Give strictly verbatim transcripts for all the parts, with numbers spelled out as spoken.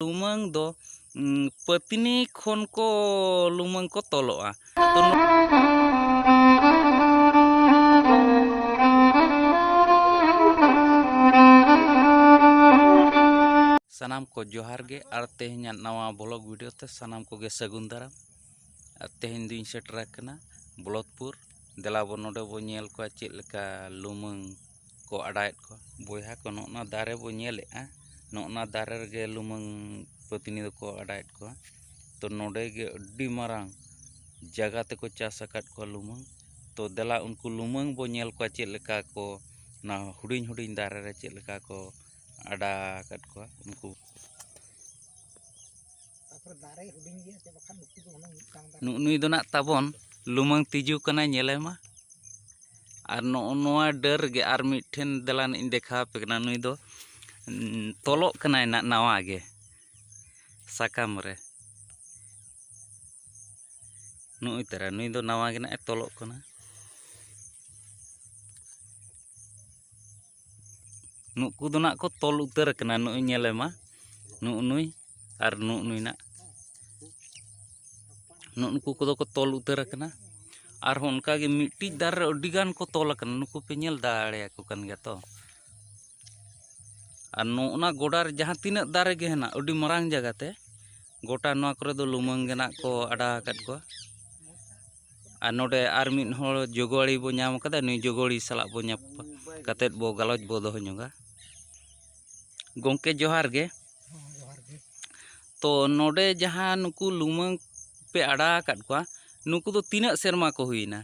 ᱞᱩᱢᱟᱹᱝ ᱫᱚ, ᱩᱸ, ᱯᱟᱹᱛᱱᱤ ᱠᱷᱚᱱ ᱠᱚ ᱞᱩᱢᱟᱹᱝ ᱠᱚ ᱛᱚᱞᱚᱜᱼᱟ᱾ ᱛᱚ, ᱱᱚ- ᱥᱟᱱᱟᱢ ᱠᱚ ᱡᱚᱦᱟᱨ ᱜᱮ ᱟᱨ ᱛᱮᱦᱮᱧᱟᱜ ᱱᱟᱣᱟ vlog video ᱛᱮ ᱥᱟᱱᱟᱢ ᱠᱚᱜᱮ ᱥᱟᱹᱜᱩᱱ ᱫᱟᱨᱟᱢ᱾ ᱟᱨ ᱛᱮᱦᱮᱧ ᱫᱩᱧ ᱥᱮᱴᱮᱨ ᱟᱠᱟᱱᱟ ᱵᱚᱞᱚᱛᱯᱩᱨ᱾ ᱫᱮᱞᱟ ᱵᱚᱱ ᱱᱚᱰᱮ ᱵᱚᱱ ᱧᱮᱞ ᱠᱚᱣᱟ ᱪᱮᱫ ᱞᱮᱠᱟ ᱞᱩᱢᱟᱹᱝ ᱠᱚ ᱟᱰᱟᱭᱮᱫ ᱠᱚᱣᱟ᱾ ᱵᱚᱭᱦᱟ ᱠᱚ, ᱱᱚᱜᱼᱚ ᱱᱟ ᱫᱟᱨᱮ ᱵᱚ ᱧᱮᱞᱮᱫᱼᱟ, ᱱᱚᱜᱼᱚ ᱱᱟ ᱫᱟᱨᱮ ᱨᱮᱜᱮ ᱞᱩᱢᱟᱹᱝ ᱯᱟᱹᱛᱱᱤ ᱫᱚᱠᱚ ᱟᱰᱟᱭᱮᱫ ᱠᱚᱣᱟ᱾ ᱛᱚ ᱱᱚᱰᱮ ᱜᱮ ᱟᱹᱰᱤ ᱢᱟᱨᱟᱝ ᱡᱟᱭᱜᱟ ᱛᱮᱠᱚ ᱪᱟᱥ ᱟᱠᱟᱫ ᱠᱚᱣᱟ ᱞᱩᱢᱟᱹᱝ᱾ ᱛᱚ ᱫᱮᱞᱟ ᱩᱱᱠᱩ ᱞᱩᱢᱟᱹᱝ ᱵᱚ ᱧᱮᱞ ᱠᱚᱣᱟ ᱪᱮᱫ ᱞᱮᱠᱟ ᱠᱚ ᱚᱱᱟ ᱦᱩᱰᱤᱧ ᱦᱩᱰᱤᱧ ᱫᱟᱨᱮ ᱨᱮ ᱪᱮᱫ ᱞᱮᱠᱟ ᱠᱚ ᱟᱰᱟ ᱟᱠᱟᱫ ᱠᱚᱣᱟ ᱩᱱᱠᱩ᱾ ᱛᱟᱯᱚᱨᱮ ᱫᱟᱨᱮ ᱦᱩᱰᱤᱧ ᱜᱮᱭᱟ ᱥᱮ ᱵᱟᱠᱷᱟᱱ ᱱᱩᱠᱩ ᱫᱚ ᱦᱩᱱᱟᱹᱝ ᱢᱤᱫᱴᱟᱝ ᱫᱟᱨᱮ᱾ ᱱᱩᱜ ᱱᱩᱭ ᱫᱚ ᱱᱟᱜ ᱛᱟᱵᱚᱱ ᱞᱩᱢᱟᱹᱝ ᱛᱤᱡᱩ ᱠᱟᱱᱟᱭ, ᱧᱮᱞᱮ ᱢᱟ᱾ ᱟᱨ ᱱᱚᱜᱼᱚ ᱱᱚᱣᱟ ᱰᱟᱹᱨ ᱨᱮᱜᱮ ᱟᱨ ᱢᱤᱫᱴᱷᱮᱱ ᱫᱮᱞᱟ ᱱᱟᱜ ᱤᱧ ᱫᱮᱠᱷᱟᱣ ᱟᱯᱮ ᱠᱟᱱᱟ᱾ ᱱᱩᱭ ᱫᱚ, ᱩᱸ, ᱛᱚᱞᱚᱜ ᱠᱟᱱᱟᱭ ᱱᱟᱜ ᱱᱟᱣᱟ ᱜᱮ ᱥᱟᱠᱟᱢ ᱨᱮ᱾ ᱱᱩᱜᱼᱩᱭ ᱛᱟᱨᱟ, ᱱᱩᱭ ᱫᱚ ᱱᱟᱣᱟ ᱜᱮ ᱱᱟᱜ ᱮ ᱛᱚᱞᱚᱜ ᱠᱟᱱᱟ᱾ ᱱᱩᱠᱩ ᱫᱚ ᱱᱟᱜ ᱠᱚ ᱛᱚᱞ ᱩᱛᱟᱹᱨ ᱟᱠᱟᱱᱟ᱾ ᱱᱩᱜᱼᱩᱭ ᱧᱮᱞᱮ ᱢᱟ, ᱱᱩᱜᱼᱩ ᱱᱩᱭ ᱟᱨ ᱱᱩᱜᱼᱩ ᱱᱩᱭ ᱱᱟᱜ, ᱱᱩᱜᱼᱩ ᱱᱩᱠᱩ ᱠᱚᱫᱚ ᱠᱚ ᱛᱚᱞ ᱩᱛᱟᱹᱨ ᱟᱠᱟᱱᱟ᱾ ᱟᱨᱦᱚᱸ ᱚᱱᱠᱟᱜᱮ ᱢᱤᱫᱴᱤᱡ ᱫᱟᱨᱮ ᱨᱮ ᱟᱹᱰᱤᱜᱟᱱ ᱠᱚ ᱛᱚᱞ ᱟᱠᱟᱱᱟ, ᱱᱩᱠᱩ ᱯᱮ ᱧᱮᱞ ᱫᱟᱲᱮᱭᱟᱠᱚ ᱠᱟᱱ ᱜᱮᱭᱟ ᱛᱚ᱾ ᱟᱨ ᱱᱚᱜᱼᱚ ᱱᱟ ᱜᱚᱰᱟ ᱨᱮ ᱡᱟᱦᱟᱸ ᱛᱤᱱᱟᱹᱜ ᱫᱟᱨᱮ ᱜᱮ ᱦᱮᱱᱟᱜ, ᱟᱹᱰᱤ ᱢᱟᱨᱟᱝ ᱡᱟᱭᱜᱟ ᱛᱮ, ᱜᱚᱴᱟ ᱱᱚᱣᱟ ᱠᱚᱨᱮ ᱫᱚ ᱞᱩᱢᱟᱹᱝ ᱜᱮ ᱱᱟᱜ ᱠᱚ ᱟᱰᱟ ᱟᱠᱟᱫ ᱠᱚᱣᱟ᱾ ᱟᱨ ᱱᱚᱰᱮ ᱟᱨ ᱢᱤᱫ ᱦᱚᱲ ᱡᱚᱜᱚᱲᱤ ᱵᱚ ᱧᱟᱢ ᱟᱠᱟᱫᱟ, ᱱᱩᱭ ᱡᱚᱜᱚᱲᱤ ᱥᱟᱞᱟᱜ ᱵᱚ ᱧᱟᱯᱟᱢ ᱠᱟᱛᱮᱫ ᱵᱚ ᱜᱟᱞᱚᱪ ᱵᱚ ᱫᱚᱦᱚ ᱧᱚᱜᱟ᱾ ᱜᱚᱢᱠᱮ ᱡᱚᱦᱟᱨ ᱜᱮ᱾ ᱦᱚᱸ, ᱡᱚᱦᱟᱨ ᱜᱮ᱾ ᱛᱚ ᱱᱚᱰᱮ ᱡᱟᱦᱟᱸ ᱱᱩᱠᱩ ᱞᱩᱢᱟᱹᱝ ᱯᱮ ᱟᱲᱟᱜ ᱟᱠᱟᱫ ᱠᱚᱣᱟ, ᱱᱩᱠᱩ ᱫᱚ ᱛᱤᱱᱟᱹᱜ ᱥᱮᱨᱢᱟ ᱠᱚ ᱦᱩᱭᱱᱟ?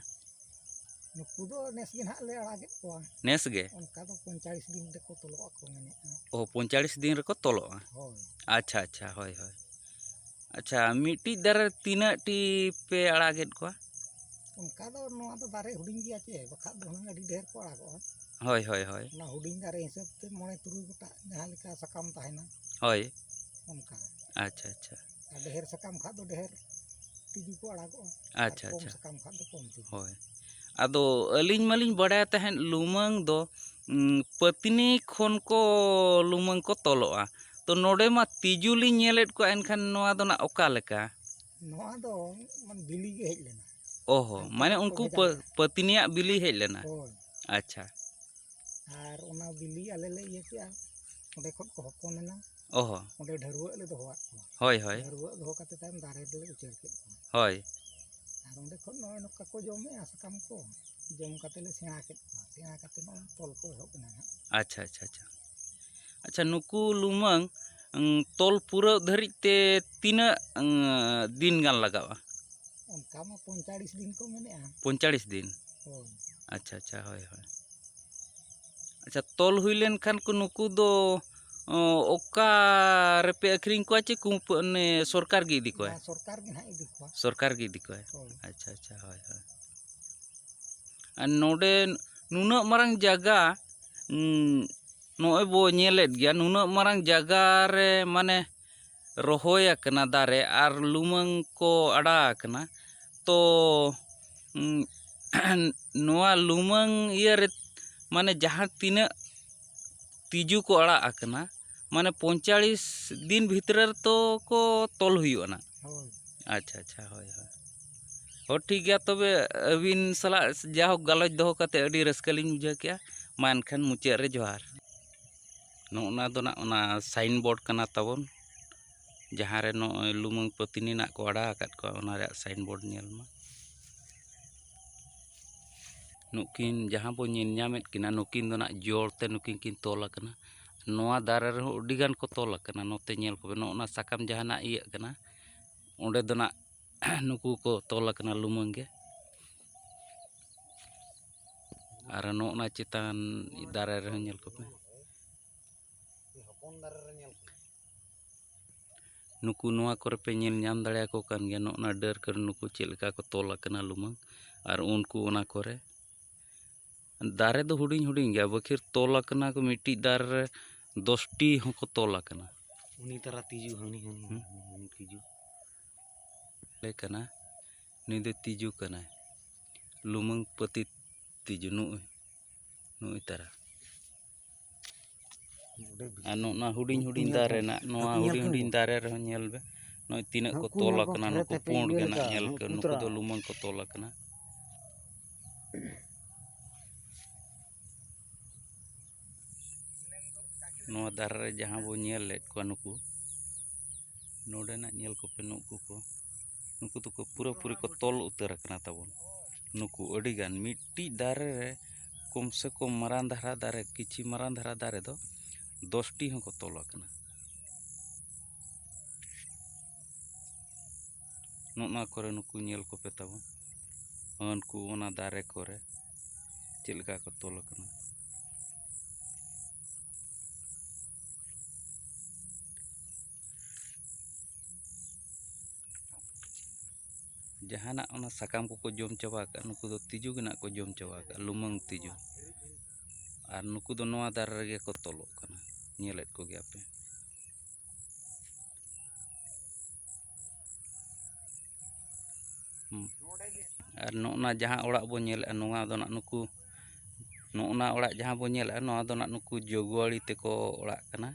ᱱᱩᱠᱩ ᱫᱚ ᱱᱮᱥ ᱜᱮ ᱱᱟᱦᱟᱜ ᱞᱮ ᱟᱲᱟᱜᱮᱫ ᱠᱚᱣᱟ᱾ ᱱᱮᱥ ᱜᱮ? ᱚᱱᱠᱟ ᱫᱚ ᱯᱚᱸᱭᱛᱟᱞᱤᱥ ᱫᱤᱱ ᱨᱮᱠᱚ ᱛᱚᱞᱚᱜ ᱟᱠᱚ ᱢᱮᱱᱮᱫᱼᱟ᱾ ᱚ, ᱯᱚᱸᱭᱛᱟᱞᱤᱥ ᱫᱤᱱ ᱨᱮᱠᱚ ᱛᱚᱞᱚᱜᱼᱟ᱾ ᱦᱳᱭ᱾ ᱟᱪᱪᱷᱟ, ᱟᱪᱪᱷᱟ, ᱦᱳᱭ, ᱦᱳᱭ᱾ ᱟᱪᱪᱷᱟ, ᱢᱤᱫᱴᱤᱡ ᱫᱟᱨᱮ ᱨᱮ ᱛᱤᱱᱟᱹᱜ ᱴᱤ ᱯᱮ ᱟᱲᱟᱜᱮᱫ ᱠᱚᱣᱟ? ᱚᱱᱠᱟ ᱫᱚ ᱱᱚᱣᱟ ᱫᱚ ᱫᱟᱨᱮ ᱦᱩᱰᱤᱧ ᱜᱮᱭᱟ ᱪᱮ, ᱵᱟᱠᱷᱟᱡ ᱫᱚ ᱦᱩᱱᱟᱹᱝ ᱟᱹᱰᱤ ᱰᱷᱮᱨ ᱠᱚ ᱟᱲᱟᱜᱚᱜᱼᱟ᱾ ᱦᱳᱭ, ᱦᱳᱭ, ᱦᱳᱭ᱾ ᱚᱱᱟ ᱦᱩᱰᱤᱧ ᱫᱟᱨᱮ ᱦᱤᱥᱟᱹᱵ ᱛᱮ ᱢᱚᱬᱮ ᱛᱩᱨᱩᱭ ᱜᱚᱴᱟᱝ ᱡᱟᱦᱟᱸ ᱞᱮᱠᱟ ᱥᱟᱠᱟᱢ ᱛᱟᱦᱮᱱᱟ᱾ ᱦᱳᱭ᱾ ᱚᱱᱠᱟ᱾ ᱟᱪᱪᱷᱟ, ᱟᱪᱪᱷᱟ᱾ ᱟᱨ ᱰᱷᱮᱨ ᱥᱟᱠᱟᱢ ᱠᱷᱟᱡ ᱫᱚ ᱰᱷᱮᱨ ᱛᱤᱡᱩ ᱠᱚ ᱟᱲᱟᱜᱚᱜᱼᱟ᱾ ᱟᱪᱪᱷᱟ, ᱟᱨ ᱠᱚᱢ ᱟᱪᱪᱷᱟ᱾ ᱥᱟᱠᱟᱢ ᱠᱷᱟᱡ ᱫᱚ ᱠᱚᱢ ᱛᱤᱡᱩ᱾ ᱦᱳᱭ᱾ ᱟᱫᱚ ᱟᱹᱞᱤᱧ ᱢᱟᱞᱤᱧ ᱵᱟᱲᱟᱭ ᱛᱟᱦᱮᱸᱫ ᱞᱩᱢᱟᱹᱝ ᱫᱚ, ᱩᱸ, ᱯᱟᱹᱛᱱᱤ ᱠᱷᱚᱱ ᱠᱚ ᱞᱩᱢᱟᱹᱝ ᱠᱚ ᱛᱚᱞᱚᱜᱼᱟ᱾ ᱛᱚ ᱱᱚᱰᱮ ᱢᱟ ᱛᱤᱡᱩ ᱞᱤᱧ ᱧᱮᱞᱮᱫ ᱠᱚᱣᱟ, ᱮᱱᱠᱷᱟᱱ ᱱᱚᱣᱟ ᱫᱚ ᱱᱟᱜ ᱚᱠᱟ ᱞᱮᱠᱟ? ᱱᱚᱣᱟ ᱫᱚ ᱢᱟᱱᱮ ᱵᱤᱞᱤ ᱜᱮ ᱦᱮᱡ ᱞᱮᱱᱟ᱾ ᱚ ᱦᱚᱸ, ᱮᱱᱠᱷᱟᱱ ᱢᱟᱱᱮ ᱠᱚ ᱩᱱᱠᱩ ᱵᱷᱮᱡᱟ ᱯᱟᱹ-, ᱞᱮᱫᱟ᱾ ᱯᱟᱹᱛᱱᱤᱭᱟᱜ ᱵᱤᱞᱤ ᱦᱮᱡ ᱞᱮᱱᱟ? ᱦᱳᱭ᱾ ᱟᱪᱪᱷᱟ᱾ ᱟᱨ ᱚᱱᱟ ᱵᱤᱞᱤ ᱟᱞᱮ ᱞᱮ ᱤᱭᱟᱹ ᱠᱮᱜᱼᱟ, ᱚᱸᱰᱮ ᱠᱷᱚᱱ ᱠᱚ ᱦᱚᱯᱚᱱ ᱮᱱᱟ᱾ ᱚ ᱦᱚᱸ᱾ ᱚᱸᱰᱮ ᱰᱷᱟᱹᱨᱣᱟᱹᱜ ᱞᱮ ᱫᱚᱦᱚᱣᱟᱫ ᱠᱚᱣᱟ᱾ ᱦᱳᱭ, ᱦᱳᱭ᱾ ᱰᱷᱟᱹᱨᱣᱟᱹᱜ ᱫᱚᱦᱚ ᱠᱟᱛᱮ ᱛᱟᱭᱚᱢ ᱫᱟᱨᱮ ᱨᱮᱞᱮ ᱩᱪᱟᱹᱲ ᱠᱮᱫ ᱠᱚᱣᱟ᱾ ᱦᱳᱭ᱾ ᱟᱨ ᱚᱸᱰᱮ ᱠᱷᱚᱱ ᱱᱚᱜᱼᱚᱭ ᱱᱚᱝᱠᱟ ᱠᱚ ᱡᱚᱢᱮᱜᱼᱟ ᱥᱟᱠᱟᱢ ᱠᱚ, ᱡᱚᱢ ᱠᱟᱛᱮ ᱞᱮ ᱥᱮᱬᱟ ᱠᱮᱫ ᱠᱚᱣᱟ᱾ ᱥᱮᱬᱟ ᱠᱟᱛᱮ ᱱᱚᱜᱼᱚᱭ ᱛᱚᱞ ᱠᱚ ᱮᱦᱚᱵ ᱮᱱᱟ ᱱᱟᱦᱟᱜ᱾ ᱟᱪᱪᱷᱟ, ᱟᱪᱪᱷᱟ, ᱟᱪᱪᱷᱟ᱾ ᱟᱪᱪᱷᱟ, ᱱᱩᱠᱩ ᱞᱩᱢᱟᱹᱝ, ᱩᱸ, ᱛᱚᱞ ᱯᱩᱨᱟᱹᱣ ᱫᱷᱟᱹᱨᱤᱡ ᱛᱮ ᱛᱤᱱᱟᱹᱜ, ᱩᱸ, ᱫᱤᱱ ᱜᱟᱱ ᱞᱟᱜᱟᱜᱼᱟ? ᱚᱱᱠᱟ ᱢᱟ ᱯᱚᱸᱭᱛᱟᱞᱤᱥ ᱫᱤᱱ ᱠᱚ ᱢᱮᱱᱮᱜᱼᱟ᱾ ᱯᱚᱸᱭᱛᱟᱞᱤᱥ ᱫᱤᱱ? ᱦᱳᱭ᱾ ᱟᱪᱪᱷᱟ, ᱟᱪᱪᱷᱟ, ᱦᱳᱭ, ᱦᱳᱭ᱾ ᱟᱪᱪᱷᱟ, ᱛᱚᱞ ᱦᱩᱭ ᱞᱮᱱᱠᱷᱟᱱ ᱠᱚ ᱱᱩᱠᱩ ᱫᱚ, ᱚ, ᱚᱠᱟ ᱨᱮᱯᱮ ᱟᱹᱠᱷᱨᱤᱧ ᱠᱚᱣᱟ ᱪᱮ ᱠᱩᱢᱯ-, ᱚᱱᱮ ᱥᱚᱨᱠᱟᱨ ᱜᱮ ᱤᱫᱤ ᱠᱚᱣᱟᱭ? ᱵᱟ, ᱥᱚᱨᱠᱟᱨ ᱜᱮ ᱱᱟᱦᱟᱜ ᱤᱫᱤ ᱠᱚᱣᱟ᱾ ᱥᱚᱨᱠᱟᱨ ᱜᱮ ᱤᱫᱤ ᱠᱚᱣᱟᱭ? ᱦᱳᱭ᱾ ᱟᱪᱪᱷᱟ, ᱟᱪᱪᱷᱟ, ᱦᱳᱭ, ᱦᱳᱭ᱾ ᱟᱨ ᱱᱚᱰᱮ ᱱᱩᱱᱟᱹᱜ ᱢᱟᱨᱟᱝ ᱡᱟᱭᱜᱟ, ᱩᱸ, ᱱᱚᱜᱼᱚᱭ ᱵᱚ ᱧᱮᱞᱮᱫ ᱜᱮᱭᱟ, ᱱᱩᱱᱟᱹᱜ ᱢᱟᱨᱟᱝ ᱡᱟᱭᱜᱟ ᱨᱮ ᱢᱟᱱᱮ ᱨᱚᱦᱚᱭ ᱟᱠᱟᱱᱟ ᱫᱟᱨᱮ ᱟᱨ ᱞᱩᱢᱟᱹᱝ ᱠᱚ ᱟᱲᱟ ᱟᱠᱟᱱᱟ᱾ ᱛᱚ, ᱩᱸ, ᱱᱚᱣᱟ ᱞᱩᱢᱟᱹᱝ ᱤᱭᱟᱹ ᱨᱮ ᱢᱟᱱᱮ ᱡᱟᱦᱟᱸ ᱛᱤᱱᱟᱹᱜ ᱛᱤᱡᱩ ᱠᱚ ᱟᱲᱟᱜ ᱟᱠᱟᱱᱟ, ᱢᱟᱱᱮ ᱯᱚᱸᱭᱛᱟᱞᱤᱥ ᱫᱤᱱ ᱵᱷᱤᱛᱨᱤ ᱨᱮᱛᱚ ᱠᱚ ᱛᱚᱞ ᱦᱩᱭᱩᱜᱼᱟ ᱱᱟᱜ᱾ ᱦᱳᱭ᱾ ᱟᱪᱪᱷᱟ, ᱟᱪᱪᱷᱟ, ᱦᱳᱭ, ᱦᱳᱭ᱾ ᱦᱳᱭ, ᱴᱷᱤᱠ ᱜᱮᱭᱟ, ᱛᱚᱵᱮ ᱟᱹᱵᱤᱱ ᱥᱟᱞᱟᱜ ᱡᱟᱭᱦᱳᱠ ᱜᱟᱞᱚᱪ ᱫᱚᱦᱚ ᱠᱟᱛᱮ ᱟᱹᱰᱤ ᱨᱟᱹᱥᱠᱟᱹ ᱞᱤᱧ ᱵᱩᱡᱷᱟᱹᱣ ᱠᱮᱜᱼᱟ᱾ ᱢᱟ ᱮᱱᱠᱷᱟᱱ ᱢᱩᱪᱟᱹᱫ ᱨᱮ ᱡᱚᱦᱟᱨ᱾ ᱱᱚᱜᱼᱚ ᱱᱟ ᱫᱚ ᱱᱟᱜ ᱚᱱᱟ sign board ᱠᱟᱱᱟ ᱛᱟᱵᱚᱱ, ᱡᱟᱦᱟᱸ ᱨᱮ ᱱᱚᱜᱼᱚᱭ ᱞᱩᱢᱟᱹᱝ ᱯᱟᱹᱛᱱᱤ ᱱᱟᱜ ᱠᱚ ᱟᱲᱟ ᱟᱠᱟᱫ ᱠᱚᱣᱟ, ᱚᱱᱟ ᱨᱮᱭᱟᱜ sign board ᱧᱮᱞ ᱢᱟ᱾ ᱱᱩᱠᱤᱱ ᱡᱟᱦᱟᱸ ᱵᱚ ᱧᱮᱞ ᱧᱟᱢᱮᱫ ᱠᱤᱱᱟ, ᱱᱩᱠᱤᱱ ᱫᱚ ᱱᱟᱜ ᱡᱚᱲ ᱛᱮ ᱱᱩᱠᱤᱱ ᱠᱤᱱ ᱛᱚᱞ ᱟᱠᱟᱱᱟ᱾ ᱱᱚᱣᱟ ᱫᱟᱨᱮ ᱨᱮᱦᱚᱸ ᱟᱹᱰᱤ ᱜᱟᱱ ᱠᱚ ᱛᱚᱞ ᱟᱠᱟᱱᱟ᱾ ᱱᱚᱛᱮ ᱧᱮᱞ ᱠᱚᱵᱮ, ᱱᱚᱜᱼᱚ ᱱᱟ ᱥᱟᱠᱟᱢ ᱡᱟᱦᱟᱸ ᱱᱟᱜ ᱤᱭᱟᱹᱜ ᱠᱟᱱᱟ, ᱚᱸᱰᱮ ᱫᱚ ᱱᱟᱜ ᱱᱩᱠᱩ ᱠᱚ ᱛᱚᱞ ᱟᱠᱟᱱᱟ ᱞᱩᱢᱟᱹᱝ ᱜᱮ᱾ ᱟᱨ ᱱᱚᱜᱼᱚ ᱱᱟ ᱪᱮᱛᱟᱱ ᱫᱟᱨᱮ ᱨᱮᱦᱚᱸ ᱧᱮᱞ ᱠᱚᱯᱮ᱾ ᱦᱚᱯᱚᱱ ᱫᱟᱨᱮ ᱨᱮ ᱧᱮᱞ ᱠᱚᱯᱮ᱾ ᱱᱩᱠᱩ ᱱᱚᱣᱟ ᱠᱚᱨᱮ ᱯᱮ ᱧᱮᱞ ᱧᱟᱢ ᱫᱟᱲᱮᱭᱟᱠᱚ ᱠᱟᱱ ᱜᱮᱭᱟ, ᱱᱚᱜᱼᱚ ᱱᱟ ᱰᱟᱹᱨ ᱠᱚᱨᱮ ᱱᱩᱠᱩ ᱪᱮᱫ ᱞᱮᱠᱟ ᱠᱚ ᱛᱚᱞ ᱟᱠᱟᱱᱟ ᱞᱩᱢᱟᱹᱝ, ᱟᱨ ᱩᱱᱠᱩ ᱚᱱᱟ ᱠᱚᱨᱮ᱾ ᱫᱟᱨᱮ ᱫᱚ ᱦᱩᱰᱤᱧ ᱦᱩᱰᱤᱧ ᱜᱮᱭᱟ, ᱵᱟᱹᱠᱷᱤᱨ ᱛᱚᱞ ᱟᱠᱟᱱᱟ ᱠᱚ, ᱢᱤᱫᱴᱤᱡ ᱫᱟᱨᱮ ᱨᱮ ᱫᱚᱥᱴᱤ ᱦᱚᱸᱠᱚ ᱛᱚᱞ ᱟᱠᱟᱱᱟ᱾ ᱩᱱᱤ ᱛᱟᱨᱟ ᱛᱤᱡᱩ, ᱦᱟᱹᱱᱤ, ᱦᱟᱹᱱᱤ, ᱦᱩᱸ᱾ ᱦᱟᱹᱱᱤ, ᱦᱟᱹᱱᱤ ᱛᱤᱡᱩ᱾ ᱞᱮ ᱠᱟᱱᱟ, ᱱᱩᱭ ᱫᱚ ᱛᱤᱡᱩ ᱠᱟᱱᱟᱭ, ᱞᱩᱢᱟᱹᱝ ᱯᱟᱹᱛᱤ ᱛᱤᱡᱩ, ᱱᱩᱜᱼᱩᱭ, ᱱᱩᱜᱼᱩᱭ ᱛᱟᱨᱟ᱾ ᱟᱨ ᱱᱚᱜᱼᱚ ᱱᱚᱣᱟ ᱦᱩᱰᱤᱧ ᱦᱩᱰᱤᱧ ᱫᱟᱨᱮ ᱨᱮᱱᱟᱜ, ᱱᱚᱣᱟ ᱦᱩᱰᱤᱧ ᱦᱩᱰᱤᱧ ᱫᱟᱨᱮ ᱨᱮᱦᱚᱸ ᱧᱮᱞ ᱵᱮ, ᱱᱚᱜᱼᱚᱭ ᱛᱤᱱᱟᱹᱜ ᱠᱚ ᱛᱚᱞ ᱟᱠᱟᱱᱟ ᱱᱩᱠᱩ ᱯᱩᱸᱰ ᱜᱮ ᱱᱟᱜ, ᱧᱮᱞ ᱠᱚ, ᱱᱩᱠᱩ ᱫᱚ ᱞᱩᱢᱟᱹᱝ ᱠᱚ ᱛᱚᱞ ᱟᱠᱟᱱᱟ᱾ ᱱᱚᱣᱟ ᱫᱟᱨᱮ ᱨᱮ ᱡᱟᱦᱟᱸ ᱵᱚ ᱧᱮᱞ ᱞᱮᱫ ᱠᱚᱣᱟ, ᱱᱩᱠᱩ ᱱᱚᱰᱮᱱᱟᱜ ᱧᱮᱞ ᱠᱚᱯᱮ, ᱱᱩᱠᱩ ᱠᱚ, ᱱᱩᱠᱩ ᱫᱚᱠᱚ ᱯᱩᱨᱟᱹᱯᱩᱨᱤ ᱠᱚ ᱛᱚᱞ ᱩᱛᱟᱹᱨ ᱟᱠᱟᱱᱟ ᱛᱟᱵᱚᱱ᱾ ᱱᱩᱠᱩ ᱟᱹᱰᱤᱜᱟᱱ ᱢᱤᱫᱴᱤᱡ ᱫᱟᱨᱮ ᱨᱮ ᱠᱚᱢ ᱥᱮ ᱠᱚᱢ ᱢᱟᱨᱟᱝ ᱫᱷᱟᱨᱟ ᱫᱟᱨᱮ, ᱠᱤᱪᱷᱤ ᱢᱟᱨᱟᱝ ᱫᱷᱟᱨᱟ ᱫᱟᱨᱮ ᱫᱚ ᱫᱚᱥᱴᱤ ᱦᱚᱸᱠᱚ ᱛᱚᱞ ᱟᱠᱟᱱᱟ᱾ ᱱᱚᱜᱼᱚ ᱱᱚᱣᱟ ᱠᱚᱨᱮ ᱱᱩᱠᱩ ᱧᱮᱞ ᱠᱚᱯᱮ ᱛᱟᱵᱚᱱ, ᱩᱱᱠᱩ ᱚᱱᱟ ᱫᱟᱨᱮ ᱠᱚᱨᱮ ᱪᱮᱫ ᱞᱮᱠᱟ ᱠᱚ ᱛᱚᱞ ᱟᱠᱟᱱᱟ᱾ ᱡᱟᱦᱟᱱᱟᱜ ᱚᱱᱟ ᱥᱟᱠᱟᱢ ᱠᱚᱠᱚ ᱡᱚᱢ ᱪᱟᱵᱟ ᱟᱠᱟᱫ, ᱱᱩᱠᱩ ᱫᱚ ᱛᱤᱡᱩ ᱜᱮ ᱱᱟᱜ ᱠᱚ ᱡᱚᱢ ᱪᱟᱵᱟ ᱟᱠᱟᱫ, ᱞᱩᱢᱟᱹᱝ ᱛᱤᱡᱩ᱾ ᱟᱨ ᱱᱩᱠᱩ ᱫᱚ ᱱᱚᱣᱟ ᱫᱟᱨᱮ ᱨᱮᱜᱮ ᱠᱚ ᱛᱚᱞᱚᱜ ᱠᱟᱱᱟ, ᱧᱮᱞᱮᱫ ᱠᱚᱜᱮᱭᱟ ᱯᱮ᱾ ᱦᱩᱸ᱾ ᱟᱨ ᱱᱚᱜᱼᱱᱟ ᱡᱟᱦᱟᱸ ᱚᱲᱟᱜ ᱵᱚ ᱧᱮᱞᱮᱫᱼᱟ, ᱱᱚᱣᱟ ᱫᱚ ᱱᱟᱜ ᱱᱩᱠᱩ, ᱱᱚᱜᱼᱱᱟ ᱚᱲᱟᱜ ᱡᱟᱦᱟᱸ ᱵᱚ ᱧᱮᱞᱮᱫᱼᱟ, ᱱᱚᱣᱟ ᱫᱚ ᱱᱟᱜ ᱱᱩᱠᱩ ᱡᱳᱜᱩᱣᱟᱲᱤ ᱛᱮᱠᱚ ᱚᱲᱟᱜ ᱠᱟᱱᱟ,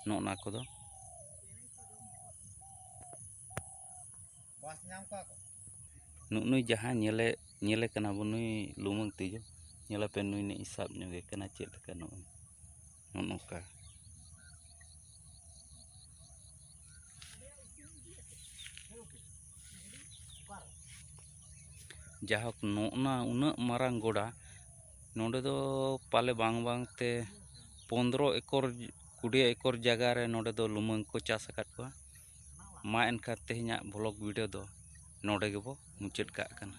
ᱱᱚᱜᱼᱱᱟ ᱠᱚᱫᱚ᱾ ᱱᱩᱜᱼᱱᱩᱭ ᱡᱟᱦᱟᱸ ᱧᱮᱞᱮ, ᱧᱮᱞᱮ ᱠᱟᱱᱟ ᱵᱚ, ᱱᱩᱭ ᱞᱩᱢᱟᱹᱝ ᱛᱤᱡᱩ, ᱧᱮᱞᱟᱯᱮ ᱱᱩᱭ ᱱᱤᱡ ᱥᱟᱵ ᱧᱚᱜᱮ ᱠᱟᱱᱟ ᱪᱮᱫ ᱞᱮᱠᱟ ᱱᱚᱜᱼᱚᱭ᱾ ᱱᱚᱜᱼᱚ ᱱᱚᱝᱠᱟ᱾ ᱡᱟᱦᱳᱠ, ᱱᱚᱜᱼᱱᱟ ᱩᱱᱟᱹᱜ ᱢᱟᱨᱟᱝ ᱜᱚᱰᱟ, ᱱᱚᱰᱮ ᱫᱚ ᱯᱟᱞᱮ ᱵᱟᱝ ᱵᱟᱝ ᱛᱮ ᱯᱚᱱᱫᱽᱨᱚ ᱮᱠᱚᱨ, ᱠᱩᱲᱤ ᱮᱠᱚᱨ ᱡᱟᱭᱜᱟ ᱨᱮ ᱱᱚᱰᱮ ᱫᱚ ᱞᱩᱢᱟᱹᱝ ᱠᱚ ᱪᱟᱥ ᱟᱠᱟᱫ ᱠᱚᱣᱟ᱾ ᱢᱟ ᱮᱱᱠᱷᱟᱱ ᱛᱮᱦᱮᱧᱟᱜ vlog video ᱫᱚ ᱱᱚᱰᱮ ᱜᱮᱵᱚ ᱢᱩᱪᱟᱹᱫ ᱠᱟᱜ ᱠᱟᱱᱟ᱾